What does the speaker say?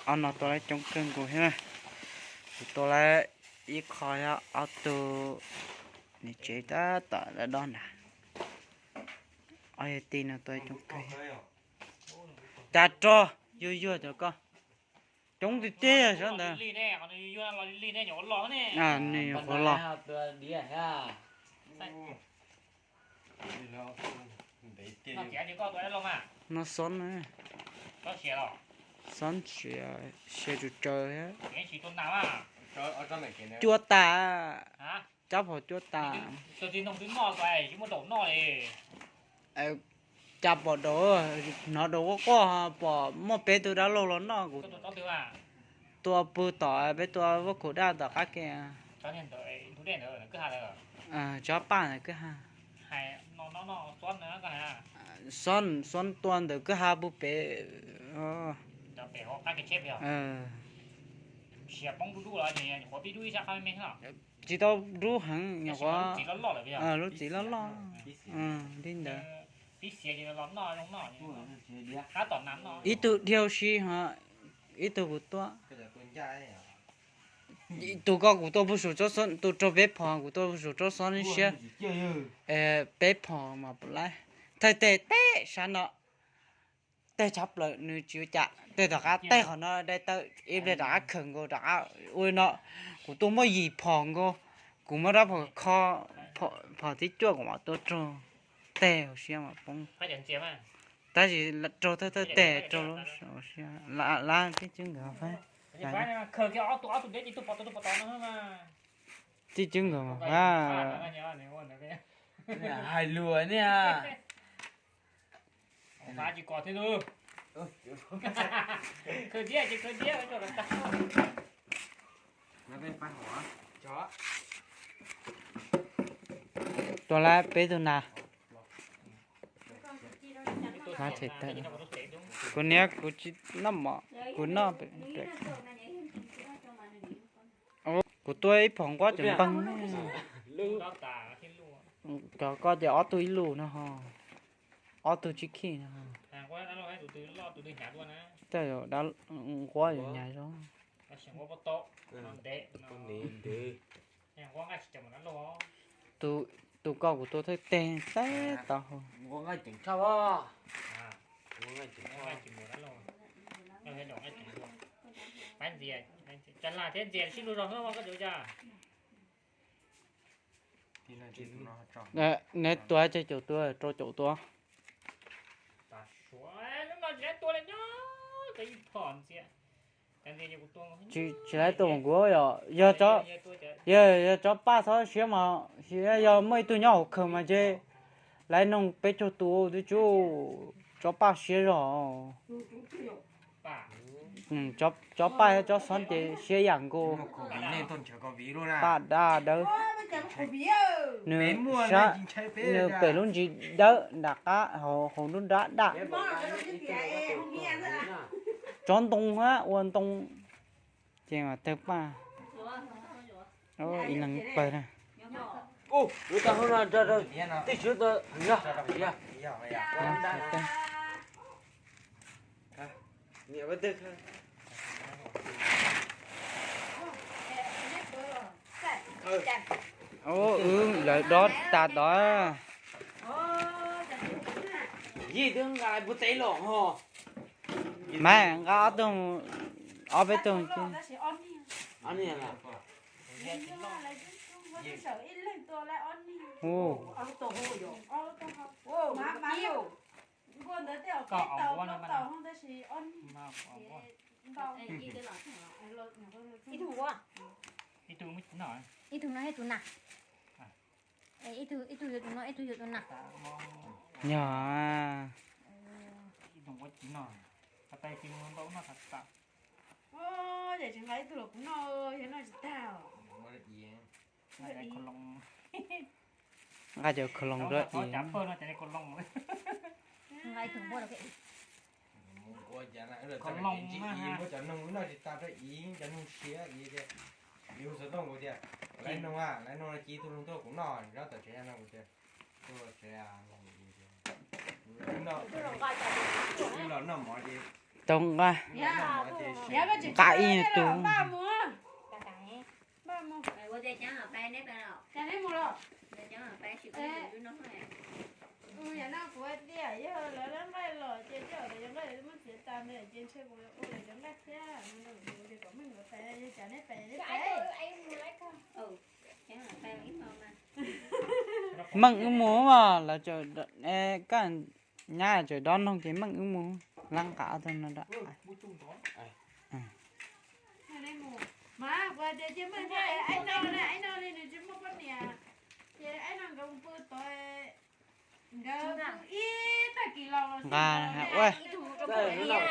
Ob no tua lawv coob kawg nkaus thiab na. Kuv tua lawv ib qho thiab ob tug, niam tsev tab tom dob nrad. Ob yawg tij no tua coob kawg. Cas rog yuag yuag cov koj. Coob tiag tiag sab ntawd. Nws qhuav los. No xob na. Xob sia, sia tsum tsaws thiab. Cuab tas. Cab phom cuab tas. Cas pom daus, hnov daus quaj quaj pom muaj peb tug dab laug los noj kuv. Tua pw tom peb tua voj khaum daj tom qab ke. Tsob paj ntawm kwj ha. Xob, xob tua ntawm kwj ha pw pem. Tsis tau dub heev, nyuam qhuav lub txiv loj loj li ntawd. Ib tug dhia si ho ib tug kuv tua. Tus ko kuv tua puag saum tsob xob, tus raug peb phom kuv tua puag saum tsob xob siab. Peb phom mas pom lawm. Thawj teg teb sab no, teg tshaj plaws nws tsis ua cas, teg tom qab teg qhov no dai tawm ib pliag rov qab khawm nkaus rov qab ua no. Kuv tua muaj yim phom nkaus, kuv muab rab phom kho, phom thib cuaj kuv mam tua raug, teg hauv siab mam poob. Tab sis raug thawj thawj teg raug lub siab, lab tib cwb nkawd. Tib cwb nkawd mas. Hais lus ne. Tua lawm peb tug nas. Kuv niam kuv tsis noj mov, kuv noj. Kuv tua ib phom nquab cov npawg. Cov koj ces ob tug ib lus no ho, ob tug tsib khij no. Tej zaum nquab yuav hnyav zog. Tus ko kuv tua thawj teg teb tau hau. Neb tua ces caum tua, rau caum tua. Tsis, tsis laib tua mas kuv yog, yog tsob paj txhob siab mas, yog muaj ib tug nyob hauv khaws mas ntshe laib noog peb caug tus twb tsuj, tsob paj siab zog. Tsob paj thiab tsob xob ces siab yam nkaus. Paj daj dawb. Nws, nws pem lub ntsis dawb nram qab hauv nruab nrab daj. Tsob ntoo ua ntoo ces mas tawg paj. Ib leeg pawg na. Wb lawv dob tas tod. Mas nqa ob tug, ob peb tug. Ib tug no, ib tug no, ib tug yuav tus no, ib tug yuav tus na. Yog. Nqa cov khau loos rau i. Muab cov noog noj tsis tas rau i, cov noog siav i tias, yus xov tooj kuv tias, laib noog, laib noog no cia ib tug noog tuaj kuv noj, nyob tom tsev no kuv tias, tuaj tsev, wb los noj mov ces Tau nqa, nqa ib nyuag tus. Meej wb mus mas lawv, koj nyab tseem dob noog ces meej wb mus, lab nqa tau no. Nqa ua